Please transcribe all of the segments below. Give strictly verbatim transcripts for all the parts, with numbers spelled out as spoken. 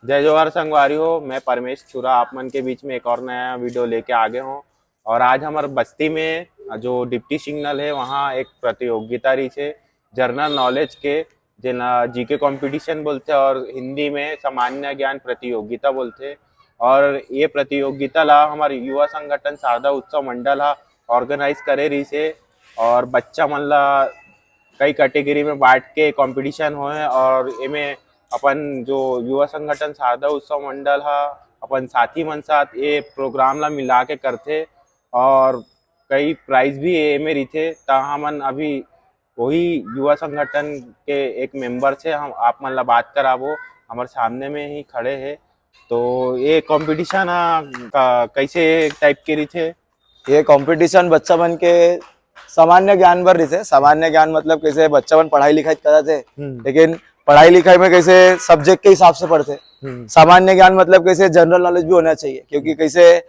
जय जोहार संगवारी हो, मैं परमेश छुरा आप मन के बीच में एक और नया वीडियो लेके आ गए हूँ। और आज हमारे बस्ती में जो डिप्टी सिग्नल है, वहाँ एक प्रतियोगिता रहिस हे जनरल नॉलेज के, जेला जीके कंपटीशन बोलथे और हिंदी में सामान्य ज्ञान प्रतियोगिता बोलथे। और ये प्रतियोगिता ला हमारे युवा संगठन शारदा उत्सव मंडल हा ऑर्गेनाइज करे रहिस हे। और बच्चा मन ला कई कैटेगरी में बांट के कंपटीशन होए और एमे अपन जो युवा संगठन शारदा उत्सव मंडल हा अपन साथी मन साथ ये प्रोग्राम ला मिला के करथे और कई प्राइज भी एमे रहिथे। त हमन अभी वही युवा संगठन के एक मेंबर से हम आप मन ला बात कराबो, हमारे सामने में ही खड़े हैं। तो ये कंपटीशन हा का-, कैसे टाइप के रहिथे? ये कंपटीशन बच्चा मन के सामान्य ज्ञान बर रहिथे। सामान्य ज्ञान मतलब कैसे बच्चा मन पढ़ाई लिखाई करत हे, हम्म। लेकिन पढ़ाई लिखाई में कैसे सब्जेक्ट के हिसाब से पढ़थे। हम्म। सामान्य ज्ञान मतलब कैसे जनरल नॉलेज भी होना चाहिए, क्योंकि कैसे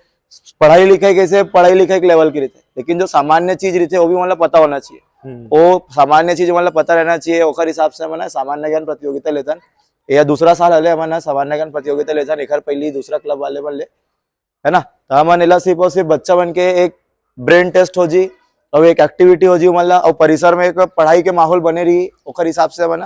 पढ़ाई लिखाई कैसे पढ़ाई लिखाई के लेवल की रहिथे, लेकिन जो सामान्य चीज रहिथे वो भी मतलब पता होना चाहिए। हम्म। वो सामान्य चीज मतलब पता रहना चाहिए, ओकर हिसाब से हमन सामान्य ज्ञान प्रतियोगिता लेथन। ये दूसरा साल हले हमन सामान्य ज्ञान प्रतियोगिता लेथन, एकर पहली दूसरा क्लब वाले मन ले, है ना? तो हमन एला सिर्फ और सिर्फ बच्चा मन के एक ब्रेन टेस्ट हो जी, और एक एक्टिविटी हो जी, मतलब, और परिसर में एक पढ़ाई के माहौल बने रही, ओकर हिसाब से हमन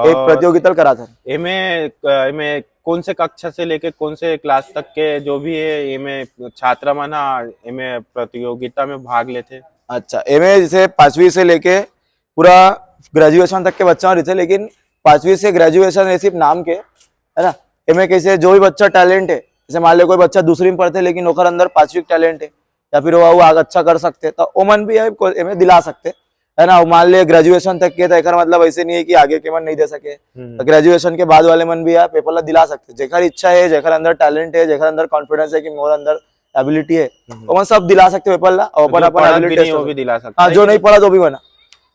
एक और प्रतियोगिता कराथन। एमे, एमे कौन से कक्षा से लेके कौन से क्लास तक के जो भी है, एमे छात्र मन हा एमे प्रतियोगिता में भाग लेथे? अच्छा, एमे जैसे पांचवी से लेके पूरा ग्रेजुएशन तक के बच्चा रहिथे, लेकिन पांचवी से ग्रेजुएशन ये सिर्फ नाम के, है ना? एमे कैसे जो भी बच्चा टैलेंट है, जैसे मान ले कोई बच्चा दूसरी में पढ़थे लेकिन ओकर अंदर पांचवी टैलेंट है, या फिर वो, वो आगे अच्छा कर सकते, तो ओमन भी है को-, एमे दिला सकते, है ना? मान ले ग्रेजुएशन तक के, तो एकर मतलब ऐसे नहीं है कि आगे के मन नहीं दे सके। हम्म। तो ग्रेजुएशन के बाद वाले मन भी है पेपर ला दिला सकते, जेकर इच्छा है, जेकर अंदर टैलेंट है, जेकर अंदर कॉन्फिडेंस है कि मोर अंदर एबिलिटी है, हम्म। ओमन सब दिला सकते पेपर ला, और अपन जो अपन पढ़त भी एबिलिटी नहीं, टेस्ट वो हो भी सकते। दिला सकता हाँ, है जो कि नहीं पढ़ा, वो भी बना।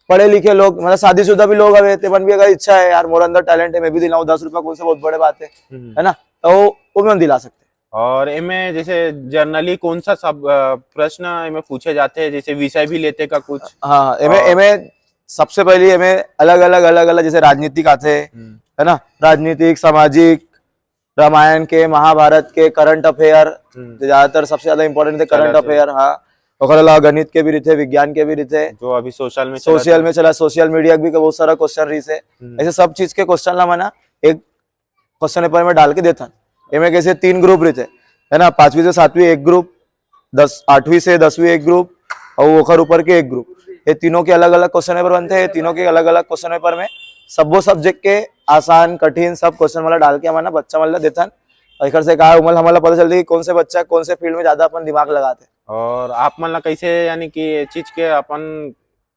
पढ़े लिखे लोग, मतलब शादीशुदा भी लोग हवे, तेमन भी अगर इच्छा है, "यार, मोर अंदर टैलेंट है, मैं भी दिलाऊं दस रुपया, कौन से बहुत बड़े बात है," हम्म। है ना? तो वो, वो भी हम दिला सकते हैं। और एमे जैसे जनरली कौन सा सब, अ, प्रश्न एमे पूछे जाते हैं, जैसे विषय भी लेते का कुछ? हाँ, एमे, और एमे सबसे पहले एमे अलग-अलग, अलग-अलग जैसे राजनीतिक आते हैं, हम्म। है ना? राजनीतिक, सामाजिक, रामायण के, महाभारत के, करंट अफेयर, हम्म। जो ज्यादातर सबसे ज्यादा इंपॉर्टेंट थे करंट चलत हे। अफेयर, हाँ। ओकर अलावा गणित के भी रहिथे, विज्ञान के भी रहिथे। जो अभी सोशल में चलत सोशल हे। में चला, सोशल मीडिया भी के बहुत सारा क्वेश्चन रहिथे। हम्म। ऐसे सब चीज के क्वेश्चन ला मना एक क्वेश्चन पेपर में डाल के देथन। एमे कैसे तीन ग्रुप रहिथे, है ना, पांचवी से सातवीं एक ग्रुप, दस, आठवीं से दसवीं एक ग्रुप, और ओकर ऊपर के एक ग्रुप, ये तीनों के अलग-अलग क्वेश्चन पेपर बनते हैं। ये तीनों के अलग-अलग क्वेश्चन पेपर में सब्बो सब्जेक्ट के आसान, कठिन सब क्वेश्चन वाला डाल के हमन बच्चा मन ला देथन। और एकर से का उमर हमन ला पता चलथे कि कौन से बच्चा कौन से फील्ड में ज्यादा अपन दिमाग लगाथे। और आप मन ला कैसे, यानी कि ये चीज के अपन,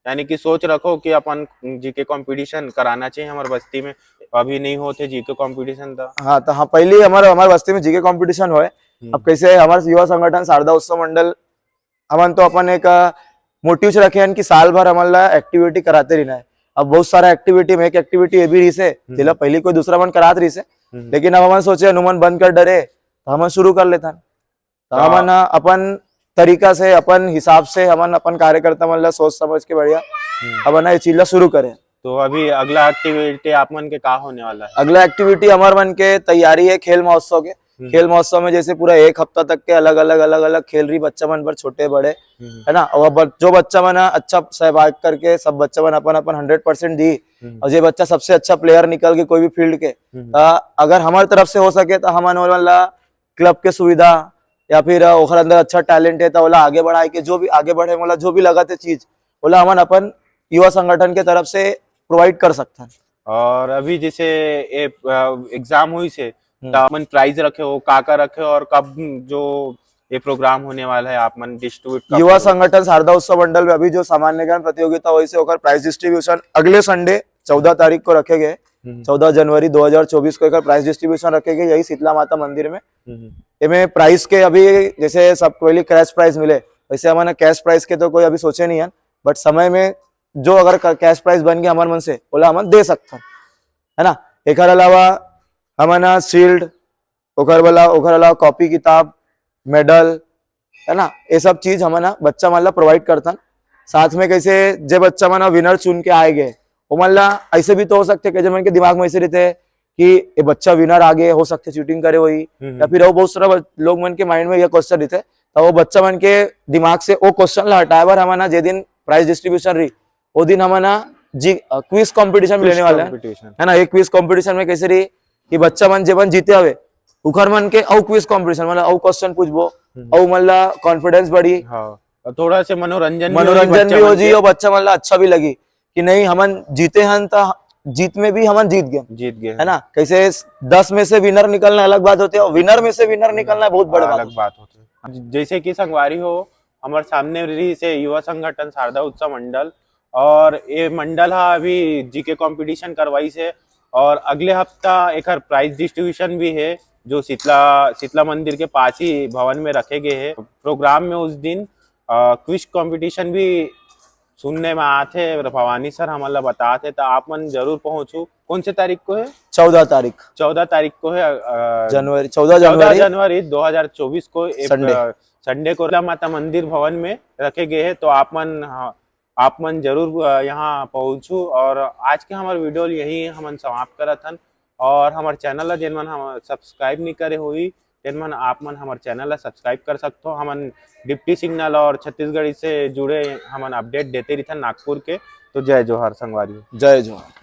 यानी कि सोच रखो कि अपन जीके कंपटीशन कराना चाहिए हमारे बस्ती में, अभी नहीं होते जीके कंपटीशन था? हाँ, तो हाँ, पहले हमारे, हमारे बस्ती में जीके कंपटीशन होए। हम्म। अब कैसे हमारे युवा संगठन शारदा उत्सव मंडल, हमन तो अपन एक, अ, मोटिव से रखे हैं कि साल भर हमन ला एक्टिविटी कराते रहना है। अब बहुत सारा एक्टिविटी में एक एक्टिविटी ये भी रहिस है, हम्म। जेला पहले कोई दूसरा मन करात रहिस है, हम्म। लेकिन अब हमन सोचे, अनुमन बंद कर डरे, तो हमन शुरू कर लेथन। तो तो हमन ह अपन तरीका से, अपन हिसाब से, हमन अपन कार्यकर्ता मन ला सोच समझ के बढ़िया हम्म। हमन ह ये चीज ला शुरू करें। तो अभी अगला एक्टिविटी आप मन के का होने वाला है? अगला एक्टिविटी हमार मन के तैयारी है खेल महोत्सव के। हम्म। खेल महोत्सव में जैसे पूरा एक हफ्ता तक के अलग-अलग, अलग-अलग खेल रही बच्चा मन बर, छोटे बड़े, हम्म। है ना? और ब-, जो बच्चा मन ह अच्छा सहभाग करके सब बच्चा मन अपन, अपन हंड्रेड परसेंट दी, हम्म। और जे बच्चा सबसे अच्छा प्लेयर निकल के कोई भी फील्ड के, हम्म। त अगर हमारे तरफ से हो सके तो हमन ओला क्लब के सुविधा या फिर, अ, ओखर अंदर अच्छा टैलेंट है तो ओला आगे बढ़ाए के, जो भी आगे बढ़े, ओला जो भी लगत है चीज, ओला हमन अपन युवा संगठन के तरफ से प्रोवाइड कर सकथन। और अभी जैसे ये, अ, एग्जाम हुई से, हम्म। तो अपन प्राइज रखे हो, का का रखे हो और कब जो ये प्रोग्राम होने वाला है, आप मन डिस्ट्रीब्यूट कब युवा करोगे? संगठन शारदा उत्सव मंडल में अभी जो सामान्य ज्ञान प्रतियोगिता हुई से, ओकर प्राइज डिस्ट्रीब्यूशन अगले संडे चौदह तारीख को रखे गए। हम्म। चौदह जनवरी दो हज़ार चौबीस को एकर प्राइज डिस्ट्रीब्यूशन रखे गए यही शीतला माता मंदिर में। हम्म। एमे प्राइज के अभी जैसे सब पहले कैश प्राइज मिले, वैसे हमन कैश प्राइज के तो कोई अभी सोचे नहीं है, बट समय में जो अगर क-, कैश प्राइज बन के हमर मन से, ओला हमन दे सकथन, है ना? एकर अलावा हमन ह शील्ड, ओकर वाला, ओकर अलावा कॉपी किताब, मेडल, है ना, ये सब चीज हमन ह बच्चा मन ला प्रोवाइड करथन। साथ में कैसे जे बच्चा मन ह विनर चुन के आए गए, ओमन ला ऐसे भी तो हो सकते कि जे मन के दिमाग में ऐसे रहते, कि ये बच्चा विनर आगे हो सकथे, चीटिंग करे होही, या फिर अउ बहुत सारा ब-, लोग मन के माइंड में ये क्वेश्चन रहिथे। त वो बच्चा मन के दिमाग से वो क्वेश्चन ला हटाए बर हमन ह जे दिन प्राइज डिस्ट्रीब्यूशन रही, वो दिन हमन ह जी क्विज कंपटीशन भी लेने वाला है। कंपटीशन है ना। ये क्विज कंपटीशन में कैसे रही कि बच्चा मन जेमन जीते हवे, उखर मन के अउ क्विज कंपटीशन, मतलब अउ क्वेश्चन पूछबो, हम्म। अउ मन ला कॉन्फिडेंस बढ़ी, हाँ, और थोड़ा से मनोरंजन भी होही मनोरंजन बच्चा भी हो मन जी, के। और बच्चा मन ला अच्छा भी लगी कि नहीं, हमन जीते हन त जीत में भी हमन जीत गए, जीत गए है ना। कैसे दस में से विनर निकलना अलग बात होथे, और विनर में से विनर निकलना बहुत बड़ा बात अलग बात होथे। जैसे कि संगवारी हो, हमारे सामने रही से युवा संगठन शारदा उत्सव मंडल, और ये मंडल हा अभी जीके कंपटीशन करवाई से, और अगले हफ्ता एकर प्राइज डिस्ट्रीब्यूशन भी है, जो शीतला शीतला मंदिर के पास ही भवन में रखे गए हैं। प्रोग्राम में उस दिन क्विज कंपटीशन भी सुनने में आते, भवानी सर हमन ला बताते, तो आप मन जरूर पहुंचू। कौन से तारीख को है? चौदह तारीख, चौदह तारीख को है, अ, जनवरी, चौदह चौदह जनवरी। जनवरी दो हज़ार चौबीस को एक, संडे। अ, संडे को शीतला माता मंदिर भवन में रखे गए हैं। तो आप मन, हाँ, आप मन जरूर, अ, यहाँ पहुँचू। और आज के हमारे वीडियो यही हमन समाप्त करत हन। और हमारे चैनल ला जेन मन हम सब्सक्राइब नहीं करे होई, तेन मन आप मन हमारे चैनल ला सब्सक्राइब कर सकते हो। हमन डिप्टी सिग्नल और छत्तीसगढ़ी से जुड़े हमन अपडेट देते रहथन नागपुर के। तो जय जोहार संगवारी। जय जोहार।